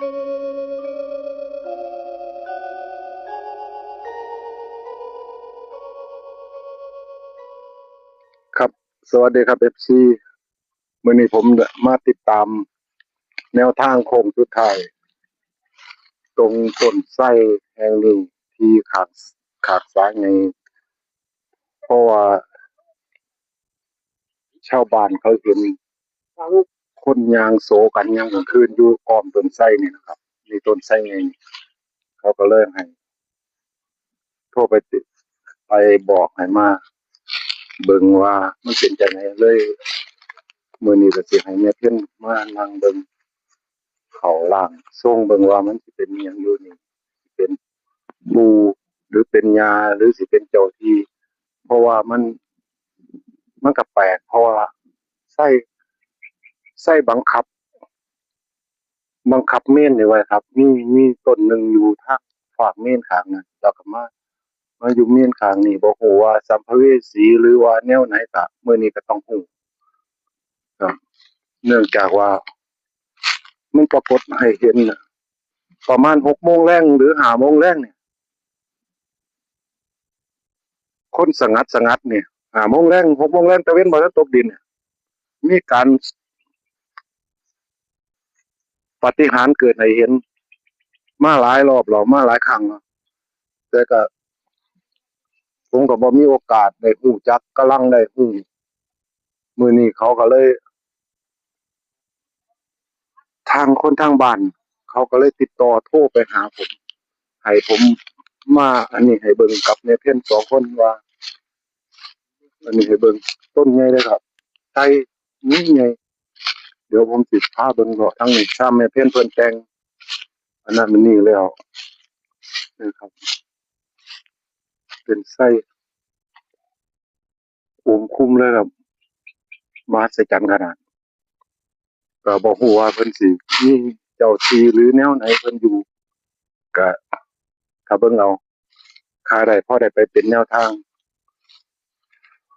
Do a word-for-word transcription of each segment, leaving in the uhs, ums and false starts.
ครับ สวัสดีครับ เอฟซี มื้อนี้ผมมาติดตามแนวทางโค้งสุดท้าย ตรงต้นไทรแห่งหนึ่งที่ขาก ขากสาไง เพราะว่าชาวบ้านเขาเห็นคนย่างโซกันย่างกลางคืนอยู่อ้อมต้นไทรนี่นะครับ มีต้นไทรไง เขาก็เลยให้ โทรไปติด ไปบอกให้มาเบิ่งว่ามันเป็นจั่งใด เลย มื้อนี้ก็สิให้แม่เพ็ญมานั่งเบิ่ง เข้าร่างทรงเบิ่งว่ามันสิเป็นอิหยังอยู่นี่ สิเป็นปู่หรือเป็นย่าหรือสิเป็นเจ้าที่ เพราะว่ามัน มันก็แปลก เพราะว่าไทร ไทรบังคับ บังคับเมนนี่ไว้ครับ มี มีต้นหนึ่งอยู่ทางฟากเมนข้างนั้น แล้วก็มา มาอยู่เมนข้างนี้ บ่ฮู้ว่าสัมภเวสีหรือว่าแนวไหน ก็มื้อนี้ก็ต้องฮู้ครับ เนื่องจากว่ามันปรากฏให้เห็นน่ะ ประมาณหกโมงแลงหรือห้าโมงแลงนี่ คนสงัดสงัดนี่ ห้าโมงแลง หกโมงแลง ตะเว็นบ่ทันตกดินนี่ มีการปาฏิหาริย์เกิดให้เห็น มาหลายรอบแล้ว มาหลายครั้งแล้ว แต่ก็ ผมก็บ่มีโอกาสได้ฮู้จัก กำลังได้ฮู้ มื้อนี้เขาก็เลย ทางคนทางบ้านเขาก็เลยติดต่อโทรไปหาผม ให้ผมมาอันนี้ให้เบิ่งกับแม่เพ็ญสองคนว่า อันนี้ให้เบิ่ง ต้นใหญ่เลยครับ ไทรนี่ใหญ่ เดี๋ยวผมสิพาเบิ่งเลาะทางนี้ ตามแม่เพ็ญเพิ่นแต่ง อันนั้นอันนี้แล้วนะครับ เป็นไทร โอมคุ้มเลยครับ มหัศจรรย์ขนาด ก็บ่ฮู้ว่าเพิ่นสิมีเจ้าที่หรือแนวไหนเพิ่นอยู่ ก็ถ้าเบิ่งเอา ค่าได้พอได้ไปเป็นแนวทาง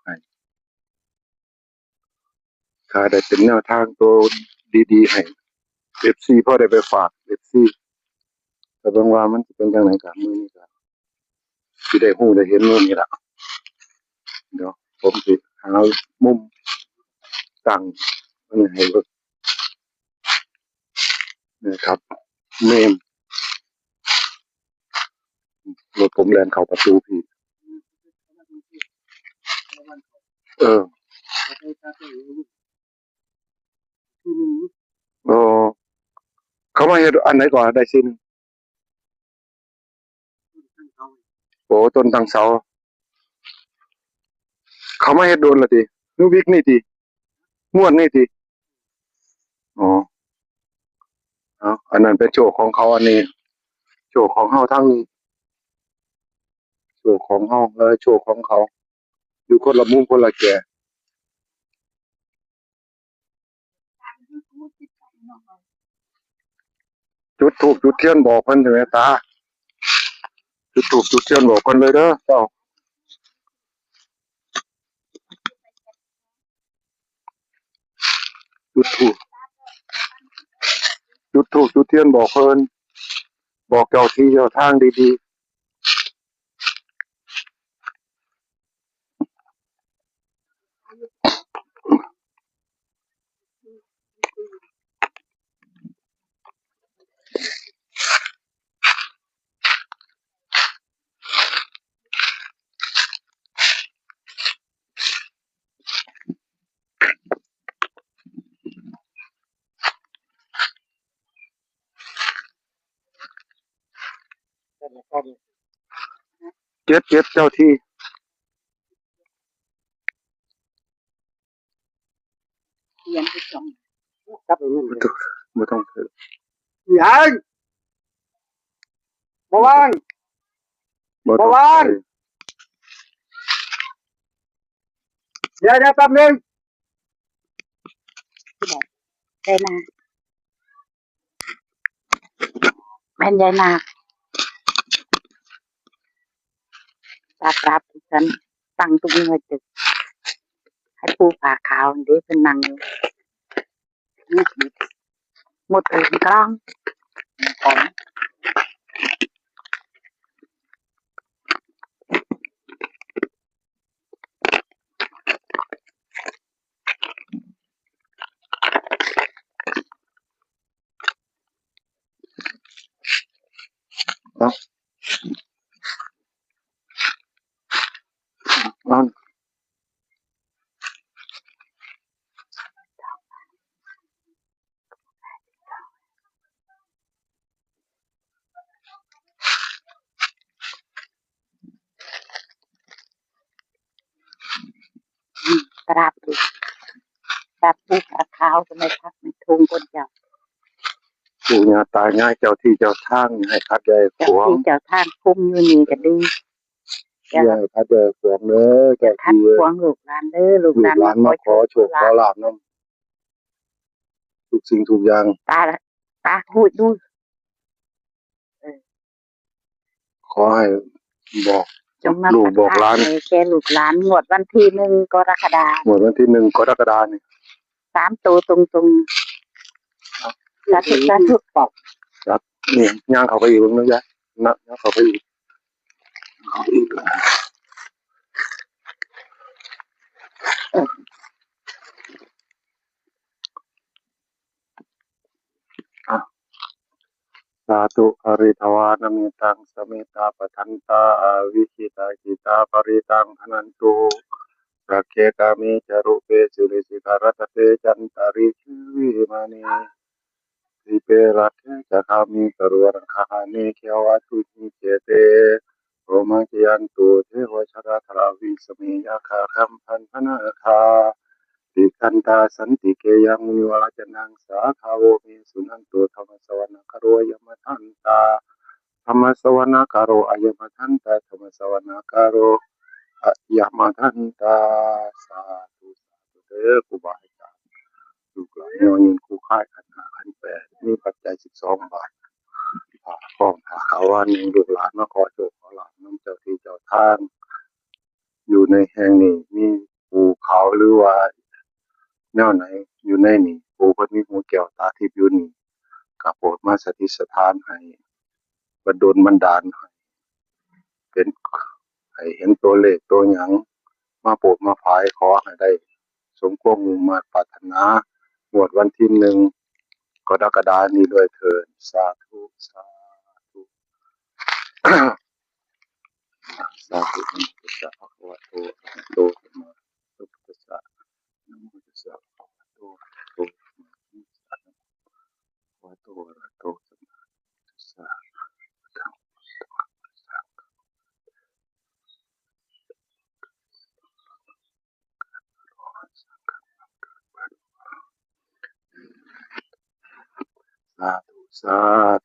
ให้ ค่าได้เป็นแนวทางตัวดีๆให้ เอฟซี พอได้ไปฝาก เอฟซี แต่เบิ่งว่ามันสิเป็นจั่งใด ก็มื้อนี้ก็ สิได้ฮู้ได้เห็นมื้อนี้ล่ะ เดี๋ยวผมสิหามุมตั้งอันนี้ให้เบิ่งนะครับ แม่น รถผมแล่นเข้าประตูพี้ เออ เออ เขามาเฮ็ดอันไหนก่อน ได้สี่หนึ่ง โอ้ ต้นตั้งเสา เขามาเฮ็ดโดนละติ หรือวิกนี่ติ งวดนี่ติ อ๋อ เอา อันนั้นเป็นโชคของเขา อันนี้ โชคของเฮาทางนี้ โชคของเฮา แล้วโชคของเขา อยู่คนละมุมคนละแก่ จุดธูปจุดเทียนบอกเพิ่นเถอะแม่ตา จุดธูปจุดเทียนบอกเพิ่นเลยเด้อเจ้า จุดธูป จุดธูปจุดเทียนบอกเพิ่น บอกเจ้าที่เจ้าทางดีๆ เก็บ เก็บเจ้าที่ เขียนไปสอง จับไปนี่ บ่ต้อง บ่ต้องถือ ยัง บ่ว่าง บ่ต้อง บ่ว่าง ถือ เดี๋ยว เดี๋ยวแป๊บนึง ได้มา แม่นยายนาค จับรับฉันตั้งตรงนี้ไว้ตึก ให้ผู้ผ้าขาวเด้เพิ่นนั่งอยู่ หมดเลยกลาง ป๋อง ตราบอยู่ ตราบผู้ขาขาวก็ไม่พักไม่ทุงคนเจ้า ปู่ย่าตายายเจ้าที่เจ้าทางให้พัดใหญ่ข เจ้าว ง ที่เจ้าทางคุ้มอยู่นี่ก็ดี อย่าให้พัดใหญ่ขวงเด้อ อย่า เจ้า พัด ที่ ขวงลูกหลานเด้อ ลูกหลาน ลูกหลานมาขอ มาขอโชค ขอลาภนำ ทุกสิ่งทุกอย่าง ตา ตาพูดดู เออ ขอให้บอก จงมา ลูกบอกหลาน ประทานให้แก่ลูกหลาน งวดวันที่หนึ่งกรกฎาคม งวดวันที่หนึ่งกรกฎาคมนี่ สามตัวตรงๆ สาธุ สาธุ ครับ นี่ ย่างเข้าไปอีกเบิ่งนะยะ นะ ย่างเข้าไปอีก อ่ะ สาธุ ปริตวานะเมตัง สเมตตาปะทันตา อาวิคิตาจิตา ปริตังพะนันตุ สักเคกาเมจะรูปเปสุริสิขารทัศเตจันตาริเขวิมาเน สีเปรัตเทจะคามีกรุวรังคาหาเนเขวาทุหิเจเต โอมาจยันตุเทวชราธราวิสเมยาคาคัมพันธนาคา ติกันตาสันติเกยังมุนิวาจนังสาคาโวเมสุนันตุ ธรรมสวนาคาโรอายมทันตา ธรรมสวนาคาโรอายมทันตา ธรรมสวนาคาโรอายมทันตา สาธุ สาธุ เด้อ ครูบาอาจารย์ ลูกหลาน ยอดเงินครูค่ายขันห้าขันแปด มีปัจจัยสิบสองบาท ผ้าคล้องผ้าขาววันหนึ่ง ลูกหลานมาขอโชคขอลาภนำเจ้าที่เจ้าทาง อยู่ในแห่งนี้ มีปู่ขาวหรือว่าแนวไหนอยู่ในนี่ ปู่เพิ่นมีหูแก้วตาทิพย์อยู่นี่ ก็โปรดมาสถิตสถานให้ บันดลบันดาลให้ เป็น ให้เห็นตัวเลขตัวหยัง มาโปรดมาผาย ขอให้ได้สมความมุ่งมาดปรารถนา งวดวันที่หนึ่งกรกฎาคมนี้ด้วยเถิด สาธุ สาธุ สาธุ นะโมตัสสะ ภะคะวะโต อะระหะโต สัมมาสัมพุทธัสสะ นะโมตัสสะ ภะคะวะโต อะระหะโต สัมมาสัมพุทธัสสะ นะโมตัสสะ ภะคะวะโต อะระหะโต สัมมาสัมพุทธัสสะ สาธุ สา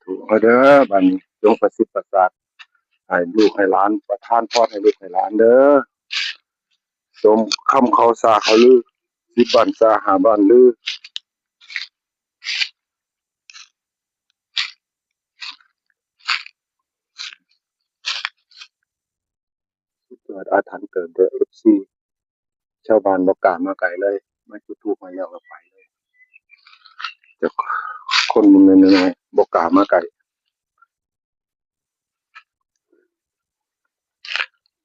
ธุ เอาเด้อ บัดนี้จงประสิทธิ์ประสาทให้ลูกให้หลาน ประทานพรให้ลูกให้หลานเด้อ สมคำเขาสาเขาลือ สิบบ้านสาห้าบ้านลือ เกิดอาถรรพ์เกิดเด้อ เอฟซี ชาวบ้านบ่กล้ามาใกล้เลย มาจุดธูปมาแล้วก็ไปเลย เจ้าคนมันน้อยๆ บ่กล้ามาใกล้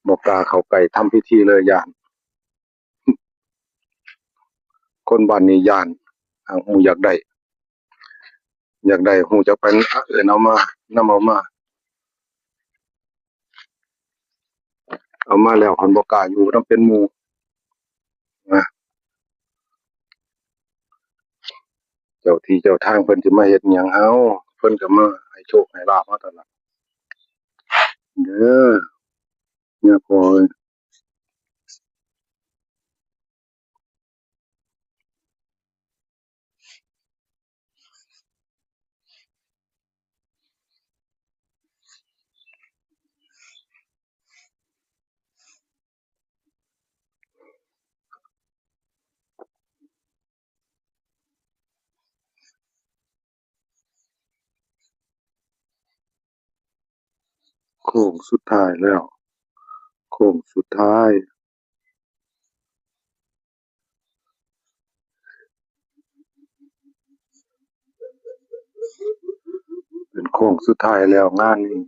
บ่กล้าเข้าใกล้ทำพิธีเลย ย้าน คนบ้านนี้ย้าน หากหมู่อยากได้ อยากได้ ฮู้จักไป เอิ้นเอามา นำเอามา เอามาแล้วคันบ่กล้าอยู่นำเป็นหมู่ นะ เจ้าที่เจ้าทางเพิ่นสิมาเฮ็ดหยังเฮา เพิ่นก็มาให้โชคให้ลาภเฮาตลอด เด้อ เนี่ยพ่อเอ้ย โค้งสุดท้ายแล้ว โค้งสุดท้าย เป็นโค งสุดท้ายแล้วงานนี้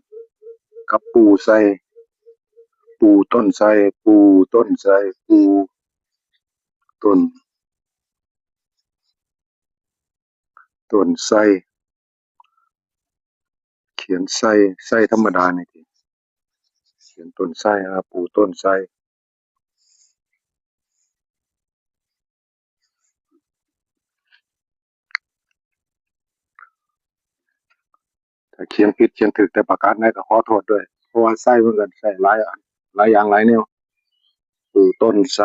กับปู่ไซ ปู่ต้นไซ ปู่ต้นไซ ปู่ต้น ต้นไซ เขียนไซ ไซธรรมดานี่ติ เขียนต้นไซ อ่า ปู่ต้นไซ ถ้าเขียนผิดเขียนถูกแต่ประการใดก็ขอโทษด้วย เพราะว่าไซมันก็ไซหลายอัน หลายอย่างหลายแนว ปู่ต้นไซ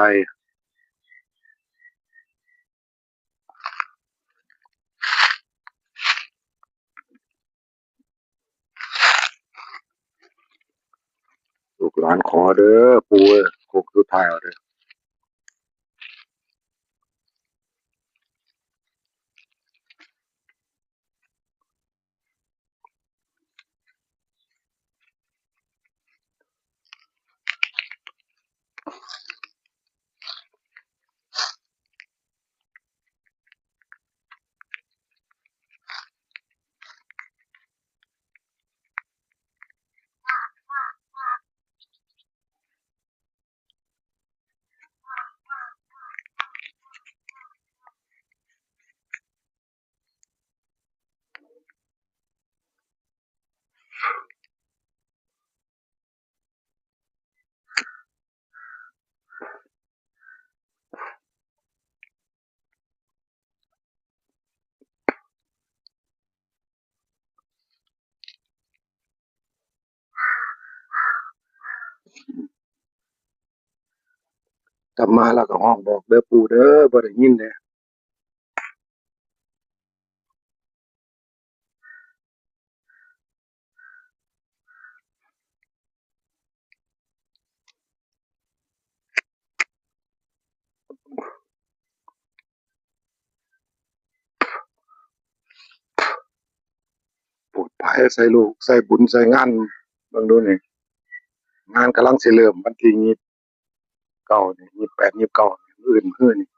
ลูกหลานขอเด้อ ปู่เอ้ย โค้งสุดท้ายเอาเด้อ กลับมาแล้วก็ฮ้องบอกเด้อปู่เด้อ บ่ได้ยินเด้อ ปลอดภัยใส่ลูก ใส่บุญ ใส่งาน เบิ่งดูนี่ งานกำลังสิเริ่มวันที่ยี่สิบเก้านี่ ยี่สิบแปด ยี่สิบเก้า มื้ออื่น มื้อนี่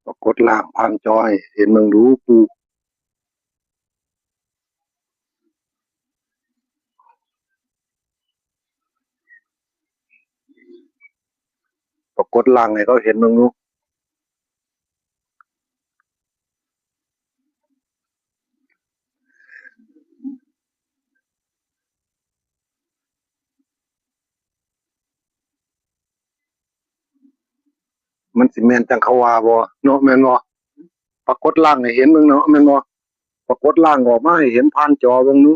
ปรากฏร่างผ่านจอให้เห็นเบิ่งดูปู่ ปรากฏร่างให้เขาเห็นเบิ่งดู มันสิแม่นจั่งเขาว่าบ่เนาะ แม่นบ่? ปรากฏร่างให้เห็นเบิ่งเนาะ แม่นบ่? ปรากฏร่างออกมาให้เห็นผ่านจอเบิ่งดู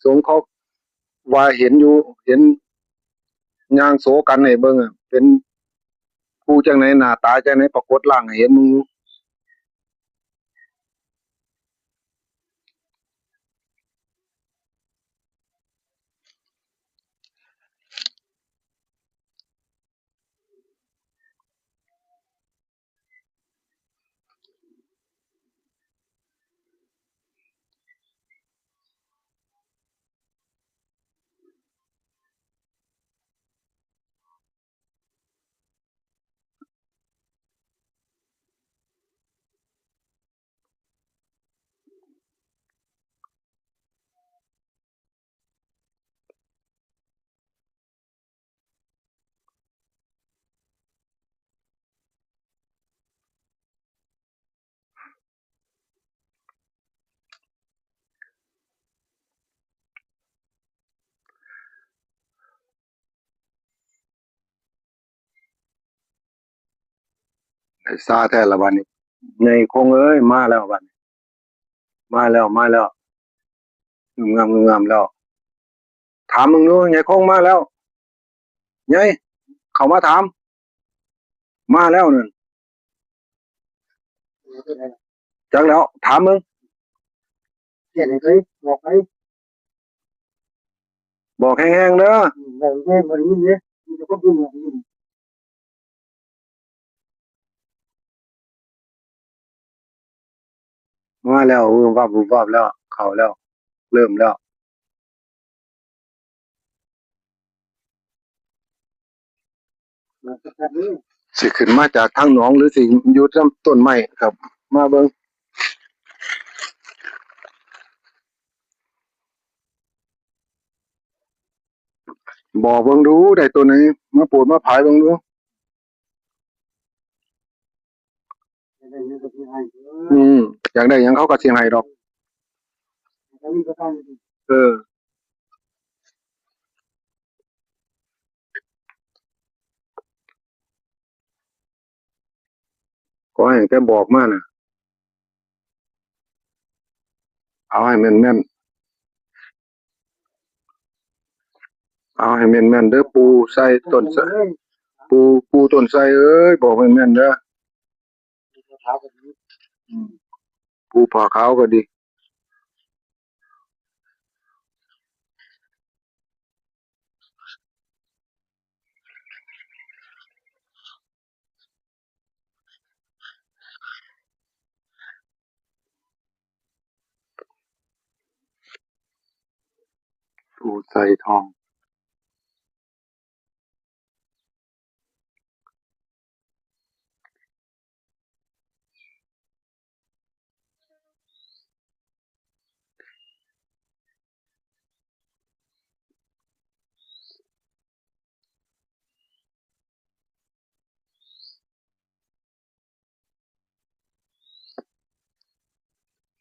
สงเขาว่าเห็นอยู่ เห็นย่างโสกันให้เบิ่งอะ เป็นผู้จั่งใด หน้าตาจั่งใด ปรากฏร่างให้เห็นเบิ่งดู ไอ้ซาแท้ละบัดนี้ ใหญ่คงเอ้ย มาแล้วบัดนี้ มาแล้ว มาแล้ว งามๆๆ แล้ว ถามมึงดู ใหญ่คงมาแล้ว ใหญ่ เข้ามาถาม มาแล้วนั่น จักแล้ว ถามมึง เขียนให้เลย บอกไป บอกแฮงๆ เด้อ อืม บอกแฮง บ่ได้ยินเด้ มีแต่คนพูดบอกได้ยิน มาแล้ว วืบวับ วืบวับแล้ว เข้าแล้ว เริ่มแล้ว สิขึ้นมาจากทางหนอง หรือสิอยู่ตามต้นไม้ครับ มาเบิ่ง บอกเบิ่งดู ได้ตัวไหน มาโปรดมาผายเบิ่งดู อืม อยากได้หยังเขาก็สิให้ดอก เออ ขอให้แต่บอกมาน่ะ เอาให้แม่นๆ เอาให้แม่นๆ เด้อ ปู่ไซต้นไซ ปู่ ปู่ต้นไซเอ้ย บอกแม่นๆ เด้อ อืม ปู่ผ้าขาวก็ดี ปู่ไซทอง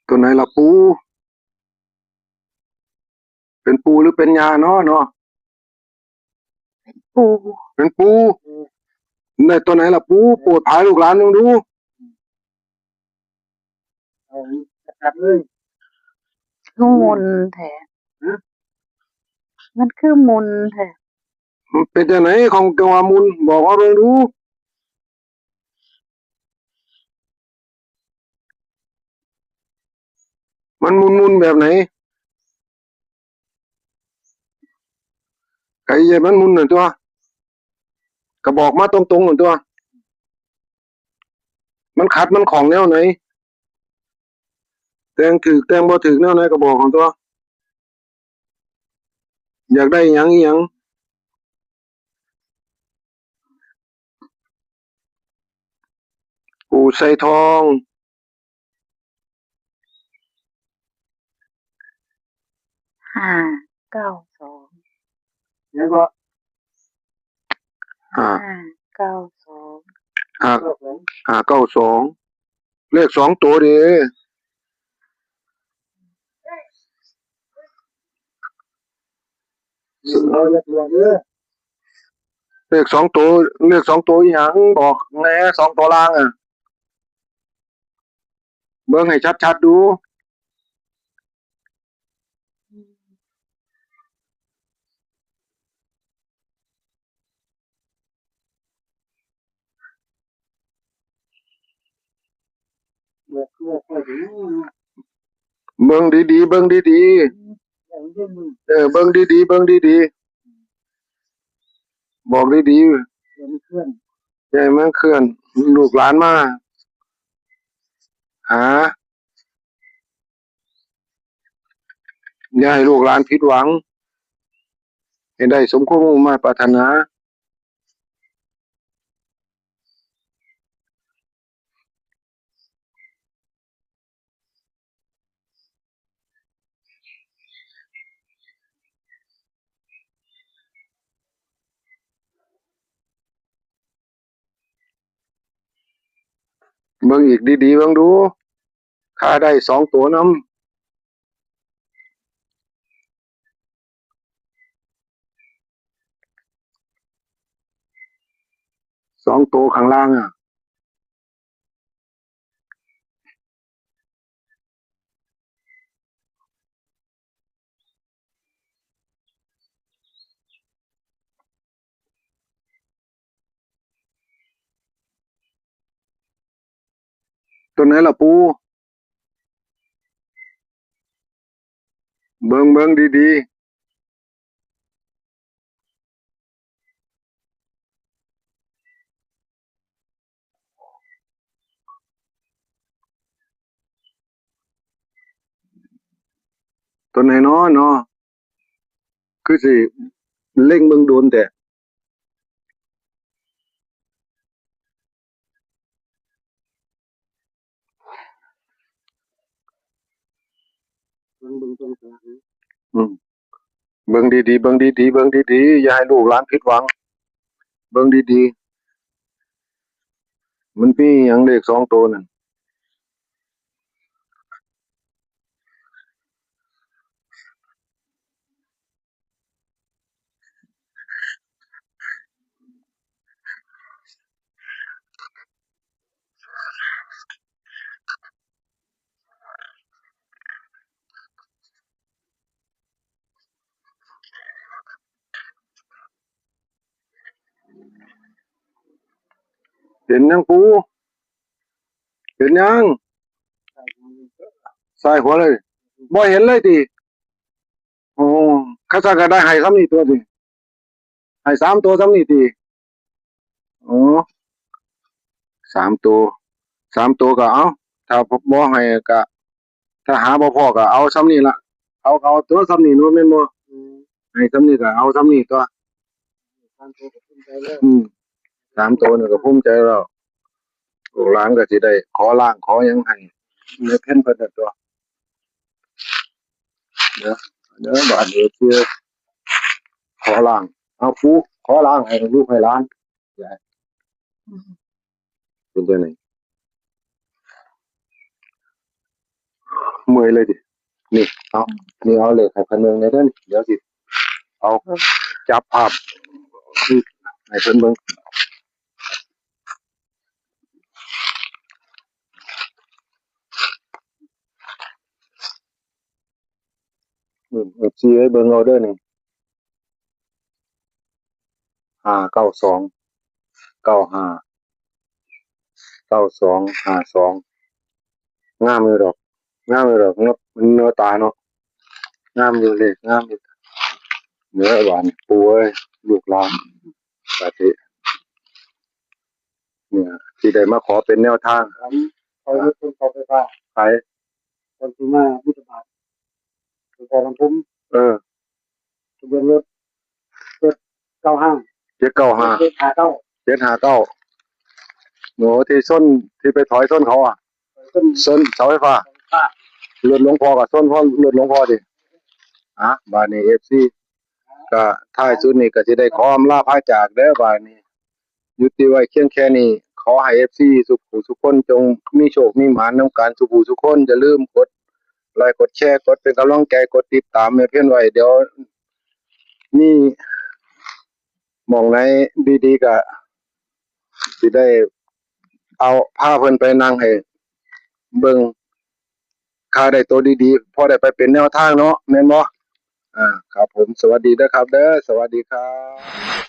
ตัวไหนล่ะปู่ เป็นปู่หรือเป็นย่าเนาะ เนาะ ปู่ เป็นปู่ ในตัวไหนล่ะปู่ โปรดผายลูกหลานเบิ่งดู เอาชัดๆ เลย คือมุนแท้ ฮะ มันคือมุนแท้ มันเป็นจั่งใดของจังหวะมุน บอกว่าเบิ่งดู มันมุนๆ แบบไหน ไก่เย่มันมุนน่ะตัว ก็บอกมาตรงๆ น่ะตัว มันขัดมันข้องแนวไหน แต่งถืกแต่งบ่ถืกแนวไหนก็บอกของตัว อยากได้หยังอิหยัง ปู่ไซทอง ห้าเก้าสอง แล้วก็ ห้า ห้าเก้าสอง ห้า ห้าเก้าสอง เลขสองตัวเด้ เลขสองตัว เลขสองตัวอีหยัง บอกแหน่ สองตัวล่างอ่ะ เบิ่งให้ชัดๆดู เบิ่งดีๆ เบิ่งดีๆ เออ เบิ่งดีๆ เบิ่งดีๆ บอกดีๆ อย่าให้มันเคลื่อน ลูกหลานมาหา อย่าให้ลูกหลานผิดหวัง ให้ได้สมความมุ่งมา่ปรารถนา เบิ่งอีกดีๆ เบิ่งดู ข้าได้สองตัวนำ สองตัวข้างล่างอ่ะ ตัวไหนล่ะปู่ เบิ่ง เบิ่งดีๆ ตัวไหนน้อเนาะ คือสิเล็งเบิ่งโดนแท้ เบิ่ง เบิ่ง เบิ่งข้างหลัง อืม เบิ่งดีๆ เบิ่งดีๆ เบิ่งดีๆ อย่าให้ลูกหลานผิดหวัง เบิ่งดีๆ มันมีหยังเลขสองตัวนั่น เห็นยังปู่ เห็นยัง ซ้ายขวาเลย บ่เห็นเลยติ โอ้ เขาเจ้าก็ได้ให้ส่ำนี้ตัวติ ให้สามตัวส่ำนี้ติ อ๋อ สามตัว สามตัวก็เอา ถ้าบ่ให้ก็ ถ้าหาบ่พ้อก็เอาส่ำนี้ล่ะ เอา เอาตัวส่ำนี้เนาะ แม่นบ่ อืม ให้ส่ำนี้ก็เอาส่ำนี้ตัว สามตัวก็ภูมิใจแล้ว อืม สามตัวนี่ก็ภูมิใจแล้ว ลูกหลานก็สิได้ขอล่างขอหยังให้แม่เพ็ญเพิ่นนั่นตัว เด้อ เด้อ บาดนี้คือขอล่าง เอาปู่ ขอล่างให้ลูกให้หลาน เป็นจังได๋ เมื่อยเลยติ นี่ เอา นี่เอาเลขให้เพิ่นเบิ่งแหน่เด้อ เดี๋ยวสิ เอา จับภาพ ให้เพิ่นเบิ่ง อืม เอฟซี ให้เบิ่งเอาเด้อนี่ ห้าเก้าสอง เก้าห้า เก้าสอง ห้าสอง งามอยู่ดอก งามอยู่ดอก เนาะ เนื้อตาเนาะ งามอยู่ เลขงามอยู่ เนื้อหวาน ปู่เอ้ย ลูกหลาน สาธุ เนี่ย ที่ได้มาขอเป็นแนวทาง เขารถขนเสาไฟฟ้า ไผ คนที่มาบิณฑบาตนครปฐม เออ ทะเบียนรถ เจ็ดเก้าห้า เจ็ดเก้าห้า เจ็ดห้าเก้า เจ็ดห้าเก้า โอ้ ที่ชน ที่ไปถอยชนเขาอ่ะ ชนเสาไฟฟ้า รถหลวงพ่อก็ชน เพราะรถหลวงพ่อดิ อ่ะ บาดนี้ เอฟซี ก็ท้ายสุดนี่ก็สิได้ขออำลาพาจากเด้อบาดนี้ ยุติไว้เพียงแค่นี้ ขอให้ เอฟซี ทุกผู้ทุกคนจงมีโชคมีหมานนำกันทุกผู้ทุกคน อย่าลืมกดไลค์กดแชร์ กดเป็นกำลังใจ กดติดตามแม่เพี้ยนไว้ เดี๋ยวมีหม่องไหนดีๆ ก็สิได้เอาพาเพิ่นไปนั่งให้เบิ่ง ค่าได้ตัวดีๆ พอได้ไปเป็นแนวทางเนาะ แม่นบ่ อ่า ครับผม สวัสดีเด้อครับเด้อ สวัสดีครับ